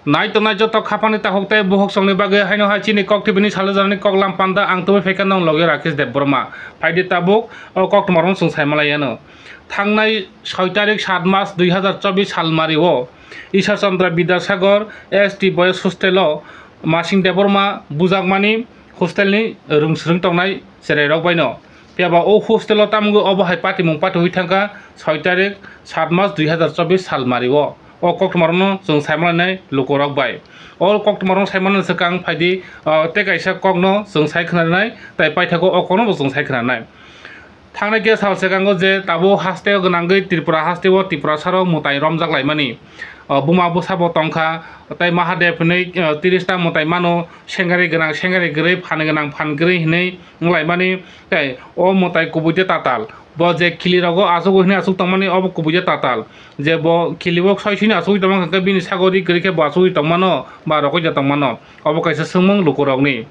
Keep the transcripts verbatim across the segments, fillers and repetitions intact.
Nai tongnai joto khapangni takhuk tei bukhuk songni bagwi haino hai chini Kok T V ni salajani koklam panda ang tubui phaikha nong logi Rakesh Debbarma. Phaidi tabuk o koktwmarokno chwng saima lai anw. Thangnai soi tarik sat mas dui hazar chobbish salmari o Isha Chandra Bidyasagar S T Boys Hostel o Masing Debbarma bujakmani hostel ni rwng swrwng tongnai chwrairok baino. Phiya ba o hostel o tamungwi obo hai patimung patiwi thangkha soi tarik sat mas dui hazar chobbish salmari o. O koktwmarokno chwng saima lainai lukurok bai. O koktwmarokno saimano swkang phaidi, ah, tei kaisa kokno chwng sai khwnanai, tai paithago o kokno bo chwng sai khwnanai. Thangnai khe sal swkango je tabuk haste gwnangwi Tripura haste o Tiprasa rok mwtai romjak laimani. Ah, buma bwsa bo tongkha, tei Mahadev hinwi, ah, tiris ta mwtai mano, sengari gwnang sengari kwrwi, phan gwnang phan kwrwi hinwi wng laimani. Tei o mwtai kubui de tatal. Bo je kili rogo achugwi hinwi achuk tongmani obo kubui de tatal. Je bo kili o soi sini achugwi tongma hwnkhe bini sago ri kwrwi khe bo achugwi tongmano ba rokoi de tongmano. Obo kaisa swngmung lukurokni.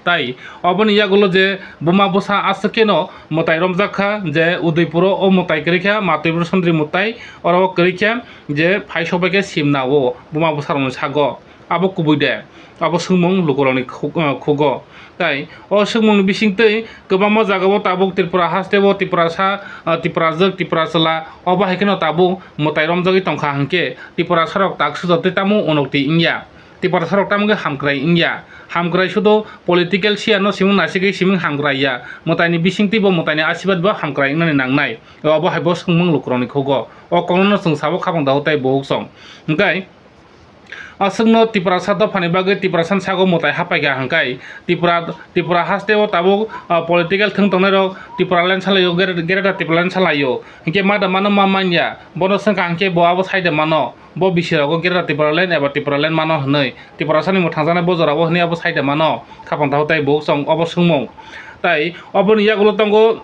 Tai oboni yagulo je buma bwsa aswk kheno mwtai romjak kha, je Udaipuro o mwtai kwrwi kha, Matwibur Sundri mwtai, oro kwrwi kha je phai sok bai khe simna o buma bwsa rokni sago. Abo kubui de, abo swngmung lukurokni khu-, ah, khugo. Tai o swngmungni bisingtwi kwbangma jagao tabuk Tripura haste o Tiprasa, ah, Tiprajwk, Tipra chwla, obo hai kheno tabuk mwtai romjagwi tongkha hwnkhe Tiprasa rok tak sujak tei tamo unokti wngya. Tiprasa rok tamo khe hamkrai wngya. Hamkrai sudo political siya no simung nasigwi simung hamkrai ya. Mwtaini bisingtwi bo mwtaini asibad bo hamkrai wngnani nangnai. Obo hai bo swngmung lukurokni khugo. O kokno no chwng sabo khapang dahu tai buhuk song. Hwnkhe aswkno Tiprasa dophani bagwi Tiprasani sago mwtai hapaikha hwnkhe Tipra, Tipra haste o tabuk, ah, political thwng tongnairok Tipraland salaio, Greater, Greater Tipraland salaio. Hwnkhe ma da mano ma manya. Bono swngkha hwnkhe bo abo sai da mano. Bo bisi rogo Greater Tipraland eba Tipraland mano hwnwi. Tiprasani mwthangjaknai bo jorao hwnwi abo sai da mano. Khapang tahu tai bo chwng obo swngmung. Tai oboni yagulo tongo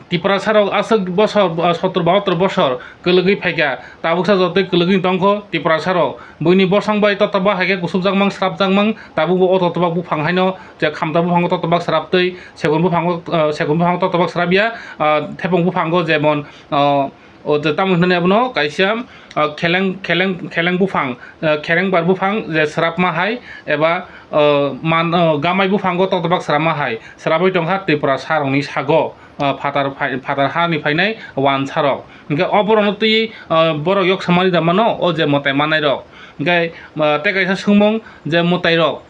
Tiprasa rok aswk bosor, ah, sottor bahattor bosor kwlwgwi phaikha. Tabuksa jotoi kwlwgwi tongkho Tiprasa rok. Buini bosong bai totobak hai khe kusubjakmang, srapjakmang. Tabukbo o totobak buphang haino je khamta buphango totobak sraptwi, segun buphango, ah, segun buphango totobak srapya, ah, thepung buphango jemon, ah, o je tamo hwnwi abono kaisa, ah, kheleng, kheleng, kheleng buphang, ah, kheleng bar buphang je srapma hai eba, ah, man, ah, gamai buphango totobak srapma hai srapwi tongkha Tiprasa rokni sago. Ah, phatar phai-, phatar hani phainai wansarok. Hwnkhe o borokno twi, ah, borok yok samani da mano, o je mwtai manai rok. Hwnkhe, ah, tei kaisa swngmung je mwtai rok.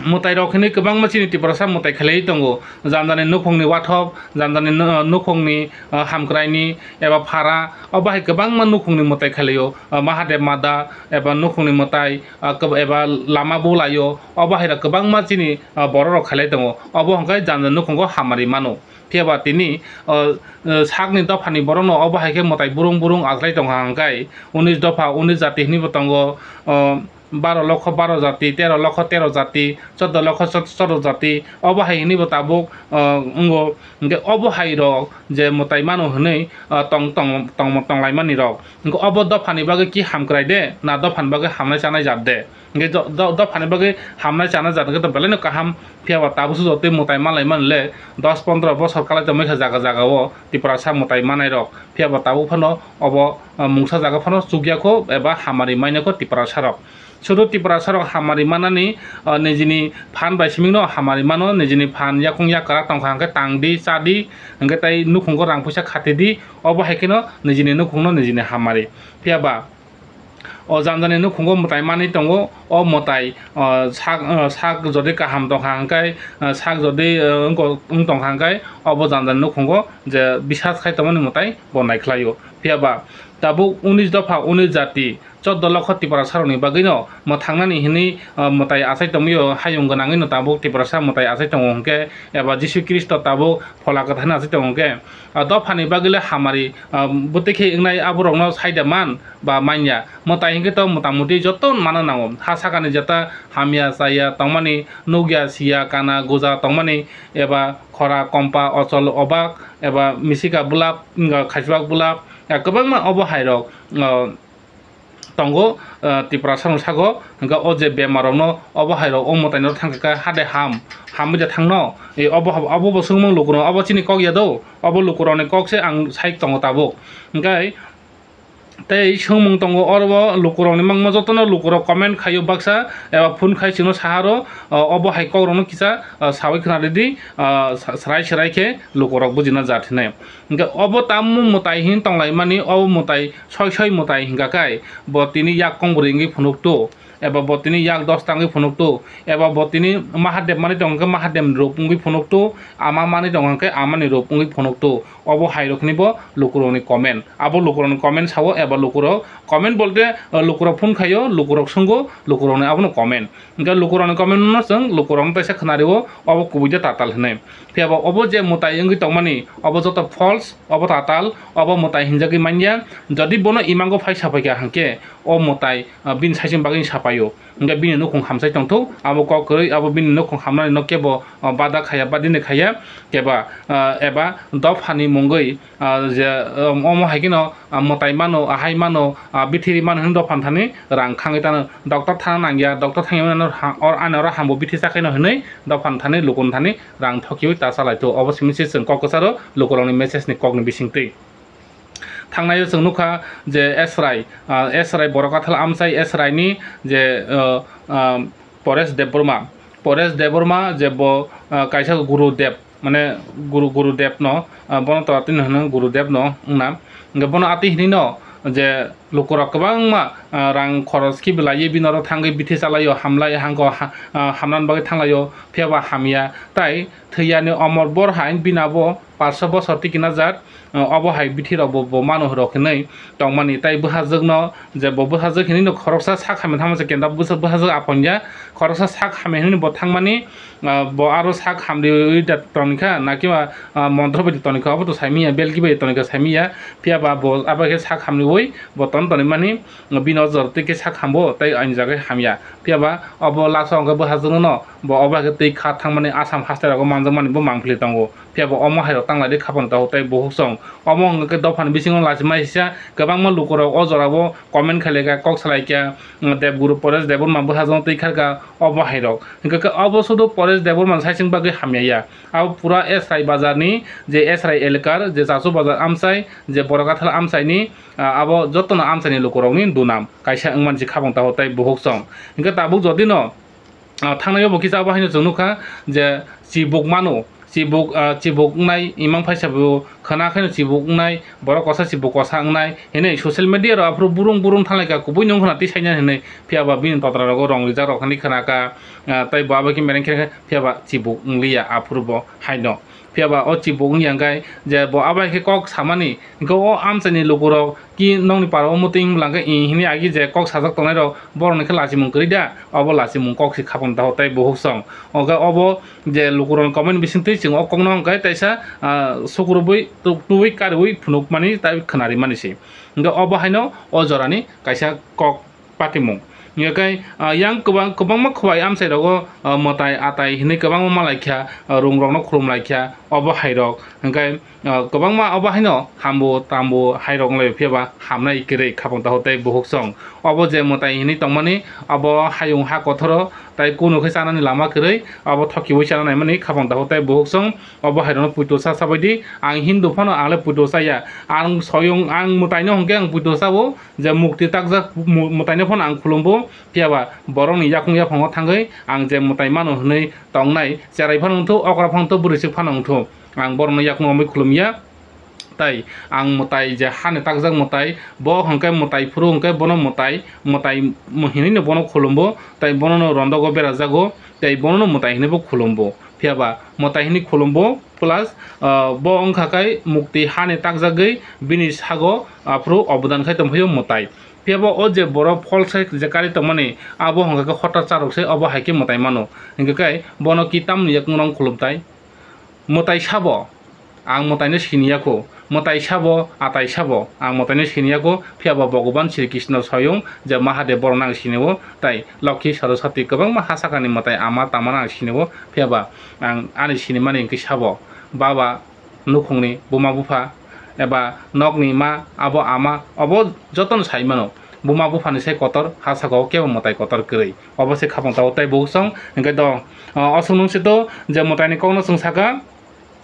Mwtai rok hinwi kwbangma chini Tiprasa mwtai khlaiwi tongo. Jandani nukhungni wathok, jandani nu-, nukhungni, ah, hamkraini eba phara, o bahai kwbangma nukhungni mwtai khlaio. Ah, Mahadev Mada eba nukhungni mwtai, ah, kwb-, eba lama bulaio. O bahai rok kwbangma chini, ah, borok rok khlai tongo. Obo hwnkhe jandani nukhungo hamari mano. Phiya ba tini, o, o, sakni dophani borokno obo hai khe mwtai burung burung ajlai tongkha hwnkhe, unis dopha, unis jati hinwi bo tongo, o, baro lokho baro jati, tero lokho tero jati, choddo lokho chod-, choddo jati, obo hai hinwi bo tabuk, o, wngo. Hwnkhe obo hai rok je mwtai mano hwnwi, o, tong, tong, tong, tonglaimani rok. Hwnkhe obo dophani bagwi ki hamkrai de, na dophani bagwi hamnai chanai jat de? Hwnkhe do-, do-, dophani bagwi hamnai chanai jat hwnkhe to belaino kaham, phiya ba tabukse jotoi mwtai manlai manle dos pondro bosor kalai tongmai kha jaga jaga o Tiprasa mwtai manai rok, phiya ba tabuk phano obo, ah, mungsa jaga phano chukya kho eba hamari mainai kho Tiprasa rok. Sudu Tiprasa rok hamari manani, ah, nijini phan bai siming no hamari mano, nijini phan yakung yakra tongkha hwnkhe tangdi chadi, hwnkhe tai nukhungo rang puisa khatidi, obo hai kheno nijini nukhungno nijini hamari. Phiya ba o jandani nukhungo mwtai manwi tongo, o mwtai, o, sak, o, sak jodi kaham tongkha hwnkhe, o, sak jodi, o, wngko-, wng tongkha hwnkhe, obo jandani nukhungo je bisas khai tongmani mwtai bo naikhlaio. Phiya ba tabuk unis dopha unis jati, choddo lokho Tiprasa rokni bagwino mwthangnani hinwi, o, mwtai achai tongmio, hayung gwnangwino tabuk Tiprasa mwtai achai tongo hwnkhe, eba Jisu Khristo tabuk Phola Kwthar hwnwi achai tongo hwnkhe, o, dophani bagwile hamari, o, bwtwi khe wngnai aborokno sai da man? Ba manya. Mwtai hwnkhe to mota moti joto mana nango. Ha sakani jeta hamya chaya tongmani, nukya siya kana goja tongmani, eba khora kompa ochol obak, eba misika bulap, wngkha khaichwak bulap, ya kwbangma obo hai rok, o, tongo, o, Tiprasa rok sago. Hwnkhe o je bemar rokno obo hai rok o mwtai no thang kha hade ham, hamwi da thangno. E obo, obo bo swngmung lukurok, obo chini kok ya do, obo lukurokni kok se ang sai tongo tabuk. Hwnkhe Tei swngmung tongo, oro bo lukurokni mangma jotono lukurok comment khaio baksa eba phone khai chwngno saharo, o, obo hai kokrokno kisa, o, sawi khna rwdi, o, sa-, swrai swrai khe lukurok bujina jat hinwi. Hwnkhe obo tamo mwtai hin tonglaimani, obo mwtai soi soi mwtai hwnkha khai bo tini yak kong bwrwi wngwi phunuktu. Eba bo tini yak dos ta wngwi phunuktu, eba bo tini Mahadev manwi tong hwnkhe Mahadev ni rup wngwi phunuktu, ama manwi tong hwnkhe ama ni rup wngwi phunuktu. Obo hai rok hwnwi bo lukurokni comment, abo lukurokni comment sao, eba lukurok comment bolte, eh, lukurok phone khaio, lukurok swngo, lukurokni abono comment. Hwnkhe lukurokni comment no chwng lukurokno teisa khna rwo, obo kubui de tatal hwnwi. Phiya ba obo je mwtai wngwi tongmani, obo joto false, obo tatal, obo mwtai hinjagwi manya. Jodi bono imango phai sapai kha hwnkhe, o mwtai, ah, bini saichung bagwi sapaio. Hwnkhe bini nukhung hamsai tongthok, abo kok kwrwi, abo bini nukhung hamnani no kebo, ah, bada khaya, badini khaya, keba, ah, eba dophani mungwi, ah, je, um, omo hai kheno, ah, mwtai mano, ahai mano, ah, bithiri mano hwnwi dophani thani rang khangwi tano. Doctor thana nangya, doctor thangya mano ha-, or ani oro hambo bithi chakhaino hwnwi dophani thani lukuni thani rang thokiwi ta chalaitho. Obo simi se chwng kok kwcharo lukurokni message ni kokni bisingtwi. Thangnaio chwng nukha je Esrai, ah, Esrai Borok Athal Amchai Esraini je, ah, ah, Paresh Debbarma, Paresh Debbarma je bo, ah, kaisa Guru Dev, mane Guru, Guru Dev no, ah, bono to atwi hwno Guru Dev no wngna. Hwnkhe bono atwi hinwi no je lukurok kwbangma, ah, rang khoros khe belaiwi bini oro thangwi bithi chalaio, hamlai hangko ha-, ah, hamnani bagwi thanglaio, phiya ba hamya. Tai thwiyani omor bor hai bini abo parso bosor tikina jak, ah, obo hai bithi rok bo, bo mano rok hinwi tongmani. Tai bwsajwk no je bo bwsajwk hinwi no khoroksa sak hamya thangma se kenda bwsa-, bwsajwk apon ya, khoroksa sak hamya hinwi bo thangmani, ah, bo aro sak hamriwi da tongkha, naki ba, ah, montro bai tongkha, obo to saimanya, belki bai tongkha saimanya, phiya ba bo abo khe sak hamriwi bo ton tonwi mani, bini o jor twi khe sak hambo, tei ani jaga hamya. Phiya ba obo last o hwnkhe bwsajwk no bo obo hai khe twi kha thangmani Assam haste rogo manjakmani bo mangpili tongo. Phiya bo omo hai rok tang lai di khapang tago tei buhuk song. Omo hwnkhe dophani bisingo lachimai sisa kwbangma lukurok o jora o comment khlai kha, kok salai kha, Dev Guru Paresh Debbarma bwsajwk twi kha kha obo hai rok. Hwnkhe khe obo sudu Paresh Debbarma saichung bagwi hamya ya. Abo pura Esrai bazar ni je Esrai elakar je Chachu bazar amchai je Borok Athal amchai ni, ah, abo jotono amchai ni lukurok ni dunam kaisa wngmani se khapang tago tei buhuk song. Hwnkhe tabuk jodi no, ah, thangnaio bo kisa abo haino chwng nukha je chibuk mano, chibuk, ah, chibuk wngnai imang phaisa bo khwna khaino chibuk wngnai, borok kosa chibuk kosa wngnai hinwi social media rok aphuru burung burung thanglaikha, kubui nung khwna twi saina hinwi. Phiya ba bini totra rogo rong rijak rok hinwi khwna kha, ah, tei bo abo khe mereng khe phiya ba chibuk wngliya aphuru bo haino. Phiya ba o chibuk wngya hwnkhe je bo abo hai khe kok samani, hwnkhe o amchaini lukurok ki nokni para o mwtwi wng bwla hwnkhe i hinwi agi je kok sajak tongnai rok borokni khe lachimung kwrwi da, obo lachimung kok se khapang tago tei buhuk song. Hwnkhe obo je lukurokni comment bisingtwi chwng o kokno hwnkhe teisa, ah, sukurubui tu-, tubui kariui phunukmani tei khwnarimani se. Hwnkhe obo haino o jorani kaisa kok patimung. Hingkhe, ah, yang kwbang, kwbangma khwbai amchai rogo, ah, mwtai atai hinwi kwbangma malaikha, ah, rung rokno khulum laikha, obo hai rok. Hingkhe, ah, kwbangma obo haino hambo tambo hai rok wnglaio, phiya ba hamnai kwrwi khapang tago tei buhuk song. Obo je mwtai hinwi tongmani, abo hayung ha kothoro tai kunu khe chanani lama kwrwi, abo thokiui chana naimani khapang tago tei buhuk song. Obo hai rokno puito cha chabai di, ang Hindu phano ang le puito chaya. Ang soyung, ang mwtaino hwnkhe ang puito chao, je mukti takjak mu-, mwtaino phano ang khulumbo, phiya ba borokni yakung yaphango thangwi ang je mwtai mano hwnwi tongnai, cherai phano wngthu, okra phano wngthu, bwrwisuk phano wngthu, ang borokno yakung romwi khulumya. Tai ang mwtai je hani takjak mwtai, bo hwnkhe mwtai phuru hwnkhe bono mwtai, mwtai hinwi no bono khulumbo, tai bono no rondogo berajago, tai bono no mwtai hinwi bo khulumbo. Phiya ba mwtai hinwi khulumbo, plus, ah, bo wngkha khe mukti hani takjagwi bini sago aphuru obodan khai tongphio mwtai. Phiya ba o je borok false je kari tongmani, abo hwnkha khe hota charwk se, obo hai khe mwtai mano. Hinkhe khe bono ki tamni yakung rong khulumtai? Mwtai sabo, ang mwtaino siniya kho. Mwtai sabo, atai sabo, ang mwtaino siniya kho. Phiya ba Bhogoban Sri Krishna soyung je Mahadev borokno ang sinio, tai Lokhi Saraswati kwbangma ha sakani mwtai ama tamano ang sinio. Phiya ba ang ani sinimani hwnkhe sabo, baba, nukhungni buma bupha eba nokni ma abo ama obo jotono sai mano. Buma buphani sai kotor, ha sakao kebo mwtai kotor kwrwi. Obo se khapang tago tei buhuk song. Hingkhe do, o, osuk nung sito je mwtaini kokno chwng saka,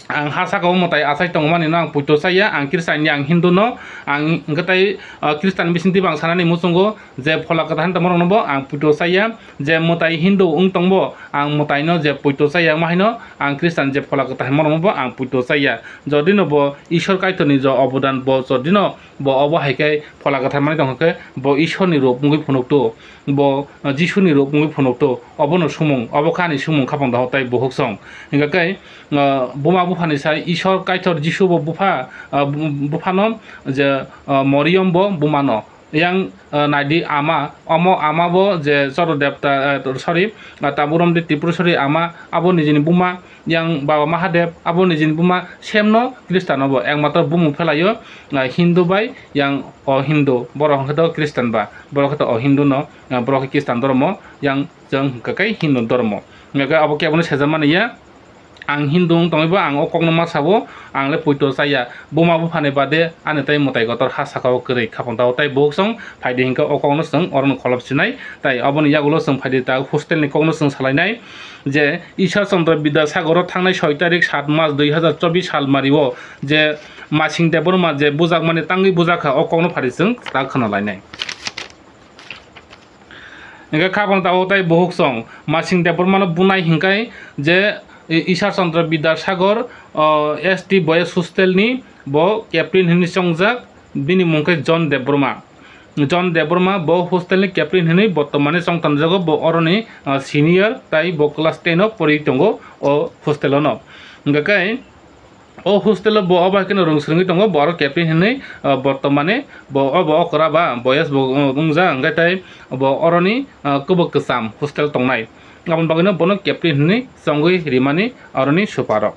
ang ha saka o mwtai achai tongmani no ang puito chaya, ang Christian ni, ang Hindu no, ang hwnkhe tai, ah, Christian bisingtwi bo ang sanani muchungo je Phola Kwthar hinwi tongmarok no bo ang puito chaya, je mwtai Hindu wng tongbo ang mwtai no je puito chaya, wngma haino ang Christian je Phola Kwthar hinwi tongmarok no bo ang puito chaya. Jodi no bo Ishwar Kaitor ni je obodan bo jodi no bo obo hai khe Phola Kwthar mani tongkha khe bo Ishwar ni rup wngwi phunuktu, bo, ah, Jisu ni rup wngwi phunuktu, obono sumung, obo khe ani sumung khapang daho tai buhuk song. Hingkha khe, ah, buma buphani sai Ishwar Kaitor Jisu bo bupha, ah, bu-, buphano je, ah, Moriyom bo bumano. Yang, ah, naidi ama, omo ama bo je Choro Debta, ah, sorry, ah, Taburom de Tripureshwari ama, abo nijini buma, yang Baba Mahadev, abo nijini buma, same no Christian obo, ekmatro bumung phelaio, ah, Hindu bai yang o Hindu, borok hwnkhe to Christian ba, borok hwnkhe to o Hindu no, ah, borok khe Christian dhormo, yang chwng hwnkha khe Hindu dhormo. Hwnkha khe abo kebono sejamani ya, ang Hindu wng tongwibo ang o kokno ma sao, ang le puito chaya, buma buphani bade ani tai mwtai kotor ha saka o kwrwi khapang tao tai buhuk song phaidi hwnkhe o kokno chwng orono kholop sinai, tai oboni yagulo chwng phaidi ta hostel ni kokno chwng salainai. Je Ishwar Chandra Bidyasagar o thangnai soi tarik sat mas dui hazar chobbish sal mari o je Masing Debbarma je bujakmani tangwi bujakha, o kokno phari chwng ta khna lainai. Hingkhe khapang tao tai buhuk song Masing Debbarma no bunai hingkai je I-, Ishwar Chandra Bidyasagar, o, S T Boys Hostel ni bo captain hinwi chongjak, bini mung khe John Debbarma. John Debbarma bo hostel ni captain hinwi bortomani chongtanjago, bo oroni, ah, senior tai bo class ten o pori tongo o hostel o no. Hingkha khe o hostel o bo obo hai kheno rwng swrwngwi tongo, bo aro captain hinwi, ah, bortomani bo obo okra ba boyes bo, ah, wngjak, hingkha tai bo oroni, ah, kwbwk kwcham hostel tongnai. Aboni bagwino bono captain hinwi chongwi rimani aroni super rok.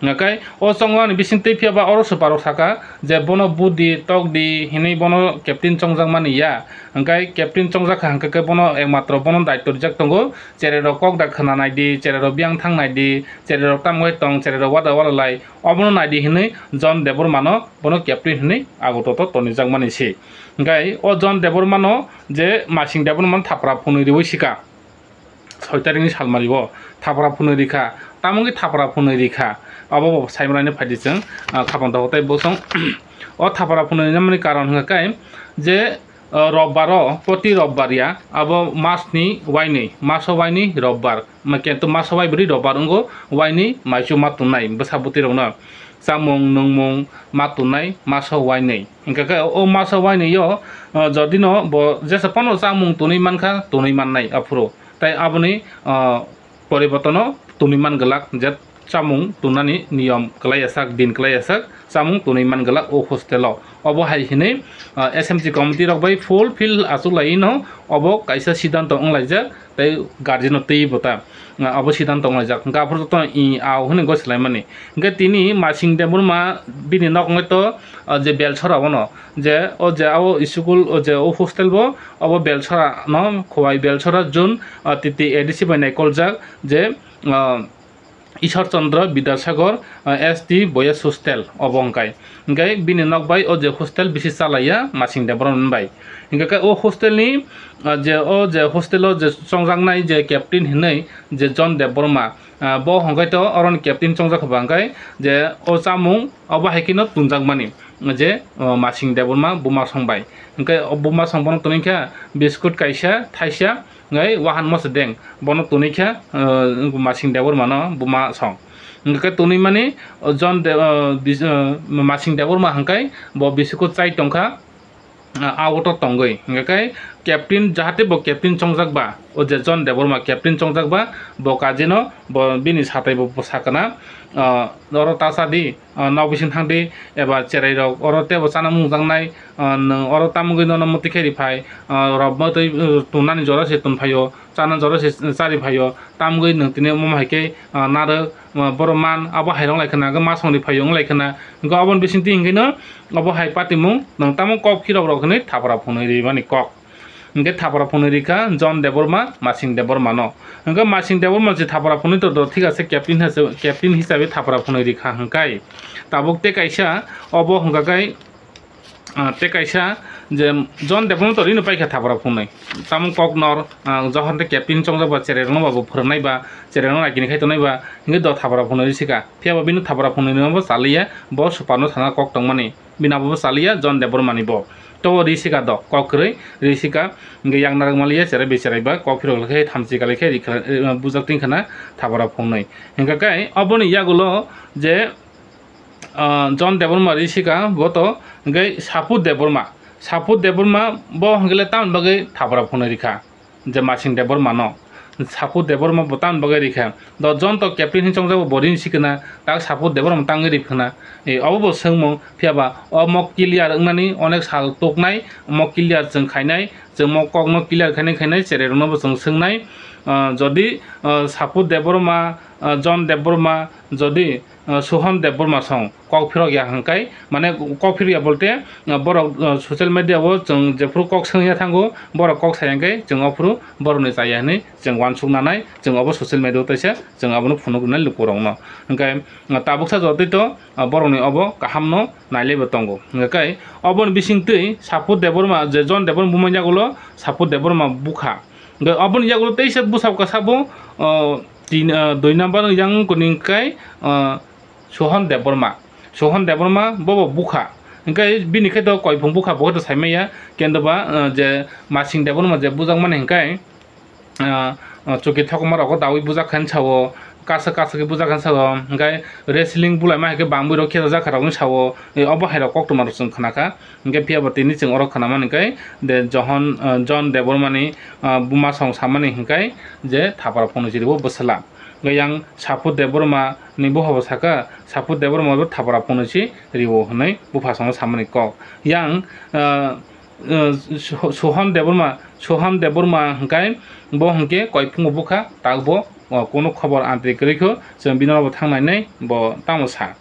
Hingkhe o chonglani bisingtwi phiya ba oro super rok saka je bono budi tokdi hinwi bono captain chongjakmani ya. Hingkhe captain chongjak kha hingkhe bono ekmatro bono daityo rijak tongo, cherai rok kok da khna naidi, cherai rok biyang thang naidi, cherai rok tamo hai tong, cherai rok wada wala lai, obono naidi hinwi John Debbarma no bono captain hinwi ago toto tonijakmani se. Hingkhe o John Debbarma no je Masing Debbarma no thapra phunwi riwi sika. Soi tarikni salmari o thapra phunwi rikha, tamo wngkhe thapra phunwi rikha, abo bo saimanani phaidi chwng, ah, khapang dogo tei bosong. O thapra phunwi rimani karon hwnkha khe je, ah, robbar o, proti robbar ya, abo masni wainwi, maso wainwi robbar, ma kento maso waibrwi robbar wngo, wainwi maichu ma tonnai bwsa bwtwi rokno chamung nungmung ma tonnai maso wainwi. Hingkha khe o maso wainwi o, ah, jodi no bo jesa phano chamung tonwi mankha, tonwi mannai aphuru. Tai aboni, ah, poribortono twnwi man glak je chamung twnani niyom kwlai asak, din kwlai asak chamung twnwi man glak o hostel o. Obo hai hinwi, ah, S M C committee rok bai full field achuk lai no obo kaisa siddhanto wng laijak tei guardian no twi bo ta, ah, obo siddhanto wng laijak. Hwnkhe aphuru joto i a o hinwi gosai laimani. Hwnkhe tini Masing Debbarma bini nok wngwi to, ah, je Belsora o no je o je o school o je o hostel bo obo Belsora no, Khowai Belsora June, ah, T T A D C bai naikoljak je, ah, Ishwar Chandra Bidyasagar, ah, S T Boys Hostel obo hwnkhe. Hwnkhe bini nok bai o je hostel bisi chalaiya Masing Debbarma bai. Hwnkhe khe o hostel ni, ah, je o je hostel o je chongjaknai je captain hinwi je John Debbarma, ah, bo hwnkhe to oroni captain chongjak kha ba hwnkhe je o chamung obo hai kheno tunjakmani. Je, o, Masing Debbarma buma song bai. Hingkhe o buma song bono tonwi kha biscuit kaisa, thaisa, hingkhe wahan moso deng bono tonwi kha, o, Masing Debbarma no buma song. Hingkhe tonwi mani, o, John De-, o, bis-, o, Masing Debbarma hingkhe bo biscuit chai tongkha, a, a auto tongwi. Hingkhe captain, jahate bo captain chongjak ba, o je John Debbarma captain chongjak ba, bo kajino, bo bini satai bo bwsa kana, o, oro ta cha di, ah, nok bising thang di, eba cherai rok oro tebo chana mung jaknai, ah, nwng oro tamogwi nono mwtwi khe ri phai, ah, rok mwtwi, uh, tongnani jora se tong phaio, chana jora se chari phaio, tamogwi nwng tini omo hai khe, ah, narwk, ah, borok man abo hai rok lai khna, hwnkhe ma song ri phaio wng lai khna, hwnkhe oboni bising twi hwnkhe no obo hai patimung nwng tamo kok phirok rok hinwi thapra phunwi rimani kok. Hingkhe thapra phunwi rikha John Debbarma, Masing Debbarma no. Hingkhe Masing Debbarma se thapra phunwi to, to thik ase, captain hise-, captain hisabe thapra phunwi rikha hingkai. Tabuk tei kaisa obo hingkha khe Ah, tei kaisa je John Debbarma to rino paikha thapra phungnwi. Tamo kok nor, ah, Johon tei captain chongjak ba cherai rokno ba bo phwrwngnai ba cherai rokno naikini khai tongnai ba hingke do thapra phungnwi risi kha. Phiya ba bini thapra phungnwi rwma bo chaliya bo super no thana kok tongmani. Bini abo bo chaliya John Debbarma ni bo. To risi kha do kok kwrwi risi kha hingke yang narwk maliya cherai bai cherai ba kok phirok khe thamchi kali khe rikha, eh, bujak tin khana thapra phungnwi. Hingke kai oboni yagulo je ah, John Debbarma risi kha bo to hingke Sapu Debbarma. Sapu Debbarma bo hingke le tamoni bagwi thapra phunwi rikha je Masing Debbarma no. Sapu Debbarma bo tamoni bagwi rikha. Do John to captain hin chongjak bo boring si khna tak Sapu Debbarma tangwi ri khna. E, obo bo swngmung phiya ba omo clear wngnani onek sal tuknai omo clear chwng khainai chwng mo kok no clear khainai khainai cherai rokno bo chwng swngnai. Ah, jodi, ah, Sapu Debbarma, ah, John Debbarma jodi ah, Sohon Debbarma song kok phirok ya hwnkhe, mane kok phirok ya bolte, ah, borok, ah, social media o chwng jephuru kok swngya thango, borok kok saya hwnkhe chwng ophuru borokni chaya hinwi chwng uansuk nanai, chwng obo social media o teisa chwng abono phunuk rwnai lukurokno. Hwnkhe, ah, tabuksa jotoi to, ah, borokni obo kahamno nailaibo tongo. Hwnkhe oboni bisingtwi Sapu Debbarma je John Debbarma buma yagulo Sapu Debbarma bukha. Hwnkhe oboni yagulo teisa bwsakha sabo, ah, tin, ah, dui number yang kuning kai, ah, Sohon Debbarma. Sohon Debbarma bobo bukha. Hingke bini khe to koiphung bukha bo khe to saimaya. Kendo ba, ah, je Masing Debbarma je bujakmani hingke, ah, ah, chuki thokma rogo dawi bujak khan sao, kasa kasa khe bujak khan sao, hingke wrestling bulaima hai khe bangwi rok khe jakha rok sao, eh, obo hai rok koktwma rok chwng khna kha. Hingke phiya bo tini chwng oro khna mani hingke de Johon, ah, John Debbarmani, ah, buma song samani hingke je thapra phunwi chiribo bwsala. Hingke yang Sapu Debbarma ni bupha bo saka, Sapu Debbarma bo thapra phunwi si riwo hwnwi bupha songno samani kok. Yang, ah, ah, Soh-, Sohon Debbarma, Sohon Debbarma hingke bo hingke koiphungo bukha, tak bo, ah, kunu khobor antri kwrwi kho, chwng bini oro bo thangnainai bo tamo sa.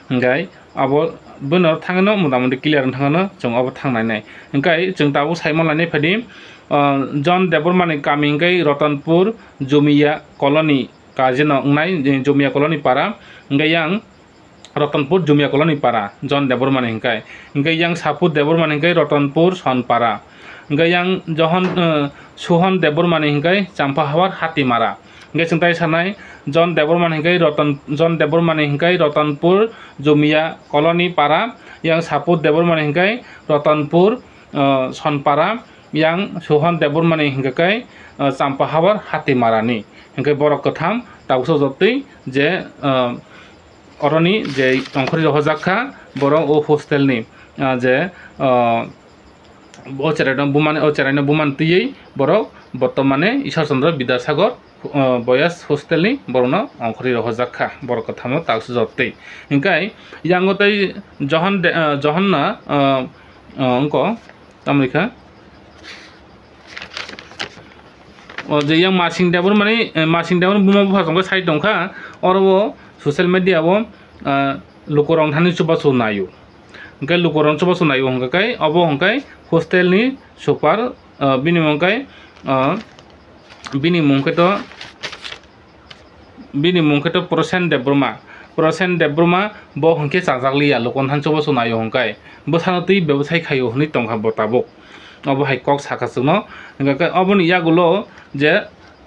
Hingke abo bwno thangno mota moti clear wng thangno chwng obo thangnainai. Hingke chwng tabuk saima lainai phaidi, ah, John Debbarmani kami hingke Ratanpur Jumia Colony kajino wngnai, eh, Jumia Colony para, hingke yang Ratanpur Jumia Colony para, John Debbarmani hingke, hingke yang Sapu Debbarmani hingke Ratanpur Sonpara, hingke yang Johon, eh, Suhon Debbarmani hingke Champahawar Hatimara, hingke chwng tai sanai John Debbarmani hingke Ratan, John Debbarmani hingke Ratanpur Jumia Colony para, yang Sapu Debbarmani hingke Ratanpur, eh, Sonpara, yang Suhon Debbarmani hingke kai, eh, Champahawar Hatimarani. Hingke borok kwtham tabuksa jotwi je, eh, oroni je ongkhorwi rohorjak kha, borok o hostel ni, ah, je, ah, o cheraino bumani, o cheraino bumani twiwi borok botomane Ishwar Chandra Bidyasagar, ah, Boys hostel ni borokno ongkhorwi rohorjak kha, borok kwthamno tabuksa jotwi. Hingke yango tei Johon de, ah, Johonna, ah, ah, wngko, tamoni kha. O je yang Masing Debbarmani, eh, Masing Debbarmani buma bupha tongkha sai tongkha, oro o social media o, ah, lukurok thani chubachu naio. Hingke lukurok chubachu naio hingke kai, obo hingke hostel ni super, ah, bini mung kai, ah, bini mung khe to, bini mung khe to Prosen Debbarma. Prosen Debbarma bo hingke chajak liya, lukurok thani chubachu naio hingke. Bwsano twi bebasai khaio hinwi tongkha bo tabuk. Obo hai kok sakha chwngno. Hingke khe oboni yagulo je,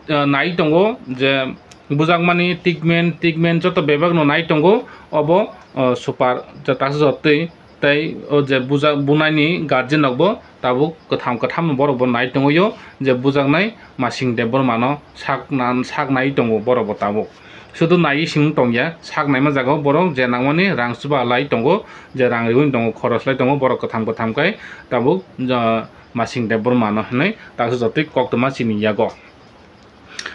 eh, nai tongo je bujakmani tikmen, tikmen joto bebakno nai tongo. Obo, eh, super je taksa jotwi tei o je bujak bunaini guardian rokbo tabuk kwtham kwtham borokbo nai tongwio je bujaknai Masing Debbarmano sak nan, sak nai tongo borokbo tabuk. Sudu naiwi simi tongya, sak naima jagao borok je nangmani rang chuba lai tongo, je rang riwi tongo, khoros lai tongo, borok kwtham kwtham khe tabuk, ah, Masing Debbarmano hinwi taksa jotwi koktwma chini yago.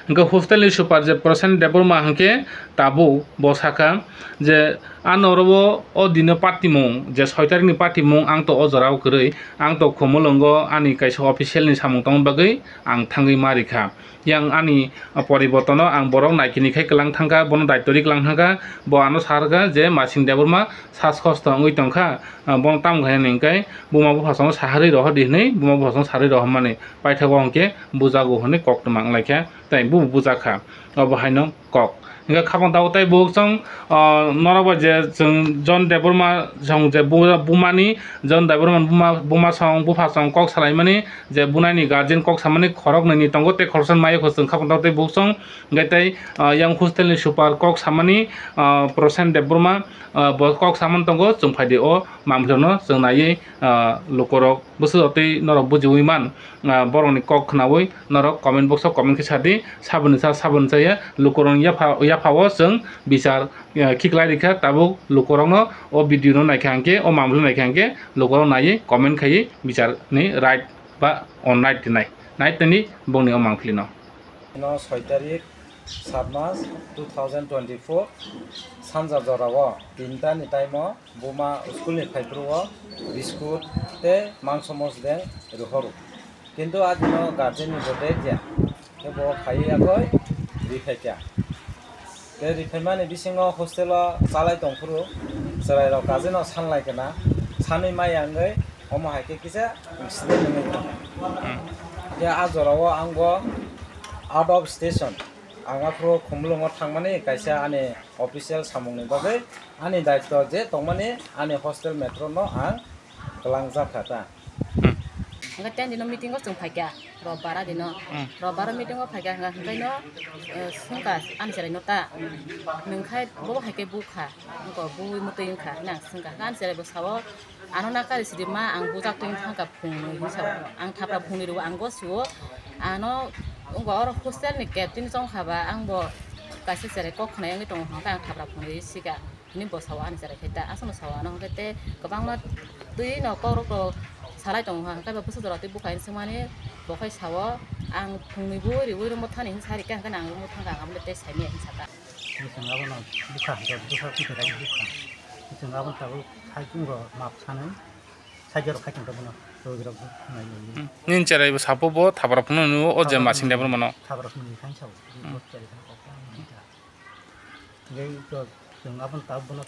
Hingke hostel ni super je Prosen Debbarma hingke tabuk bo sakha je, ano oro o dino patimung je soi tarikni patimung ang to o jorao kwrwi, ang to Khumulwngo ani kaisa official ni samung tongma bagwi ang thangwi ma rikha. Yang ani poribortono ang borok naikini khai kwlang thangkha, bono daitwri kwlang thangkha, bo ano sakha je Masing Debbarma sas kosto wngwi tongkha, ah, bono tamo khainani hingke buma buphasongno saharwi rohordi hinwi buma buphasongno saharwi rohormani paithago hingke bujago hinwi koktwma wnglaikha, tei bubo bujakha. Obo haino kok. Hingke khapang tabuk tei buhuk song, ah, norok bai je chwng John Debbarma song je bu-, bumani, John Debbarma buma, buma song, bupha song kok salaimani je bunaini guardian kok samani khorok nini tongo tei khoroksa mayokho chwng khapang tabuk tei buhuk song. Hingke tei, ah, yang hostel ni super kok samani, ah, Prosen Debbarma, ah, bo kok samani tongo chwng phaidi o mamsano chwng naiwi, ah, lukorok bwswk tei norok bujiwi man, ah, borokni kok khnawi norok comment box o comment khe sadi, saboni sa saboni chaya lukorokni yapha, yaphao chwng bichar, ah, khiklai rikha. Tabuk lukorokno o video no naikha hwnkhe, o mamsano naikha hwnkhe lukorok naiwi comment khaiwi bicharni right ba on right nai, nai tini bongni o mangpili no. No soi tarik, sat mas, two thousand twenty-four, sanja jorao tinta ni time o buma school ni phaiphuru o biskut tei mangso mosdeng rohoro. Kintu a dino guardian ni bo date ya, khe bo phaiwi yakoi ri phaikha. Tei ri phaimani bisingo hostel o chalai tongphuru chwrairok kajeno sanlai kana, sanwi maya wngwi omo hai khe kisa incident wngwi thango. Hmm. Tei a jorao ang bo out of station, ang aphuru Khumulwngo thangmani kaisa ani official samungni bagwi ani daitw je tongmani ani hostel metro no ang kwlangjak kha ta. Hmm. Hwnkhe ten dino meeting o chwng phaikha, robbara dino. Hmm. Robbaro meeting o phaikha hwnkhe hwnkhe no, eh, swngkha ani chwraino ta. Nwng khai bo hai khe bukha, wngkha bui mwtwi wngkha hwnwi ang swngkha. Ani chwrai bo sao, ano nakari sidi ma ang bujak twi thangkha phungnwi hwnwi sao. Ang thapra phungnwi rwo ang go suo. Ano wngkha oro hostel ni captain chongkha ba ang bo kaisa chwrai kok khna yangwi tongo hwnkhe ang thapra phungnwi sika. Hwnwi bo sao ani chwrai khai ta, aswkno sao ano hwnkhe tei kwbangma twi no kokrok rok salai tongo hwnkhe bo bwswk jora twi bwkha hwnwi swngmani bo khai sao ang phungnwi bui riui room o thani hwnwi sa rikha hwnkhe ang room o thangkha ang aboni tei saimanya hwnwi sakha. Chwng abono bwkha hwnkhe bwkha bwkha bai bwkha chwng abono tabuk khai chwng rok map sanwi saijak rok khai tongkha bono rwi rok bo nai nai. Nini chwrai bo sapo bo thapra phunuknwi o je masing debra mano. Thapra phunuknwi khai sao. Hwnkhe to chwng abono tabuk bono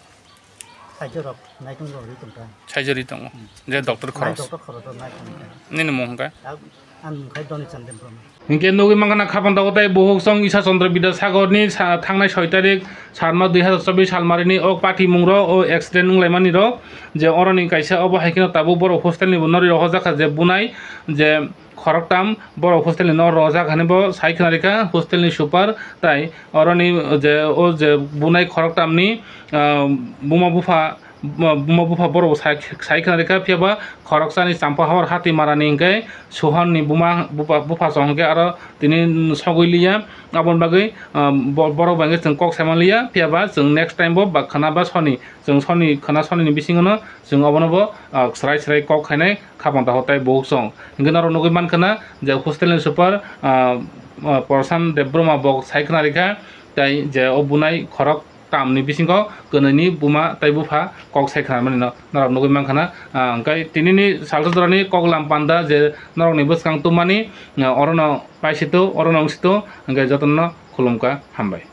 saijak rok naitung rok ri tongkha. Saijak ri tongo. Hmm. Je doctor khoros. Doctor khoros rok nai tongkha. Nini mung hwnkhe? Ang mung khai Doni Chandra Brahma. Hwnkhe nugwi mankha na khapang tabuk tei buhuk song Isa Chandra Bidyasagar ni sa-, thangnai soi tarik sat mas dui hazar chobbish salmarini o patimung rok o accident wnglaimani rok je oroni kaisa obo hai kheno tabuk borok hostel ni bo norwi rohorjak kha je bunai je khoroktam borok hostel ni no rojak hinwi bo sai khna rikha hostel ni super tai oroni je o je bunai khoroktam ni, ah, buma bupha, buma bupha borok sai, sai khna rikha phiya ba khoroksa ni champa hor hati mara ni hinkhe Sohan ni buma bupha, bupha song hinkhe aro tini sogwi liya aboni bagwi, ah, bo-, borok bai hinkhe chwng kok sai man liya phiya ba chwng next time bo ba khna ba soni chwng soni khna soni ni bisingo no chwng obono bo, ah, swrai swrai kok khainai khapang tabuk tei buhuk song. Hinkhe norok nugwi mankha na je hostel ni super, ah, ah, Prosan Debbarma bo sai khna rikha, tei je o bunai khorok tam ni bisingo kwnwi ni buma tei bupha kok sai khna mani no norok nugwi mankha na. Ah, hwnkhe tini ni salsa jora ni koklam panda je norok ni bwskang tubumani, ah, oro no paisito, oro no wngsito, hwnkhe jotono no khulumkha, hambai.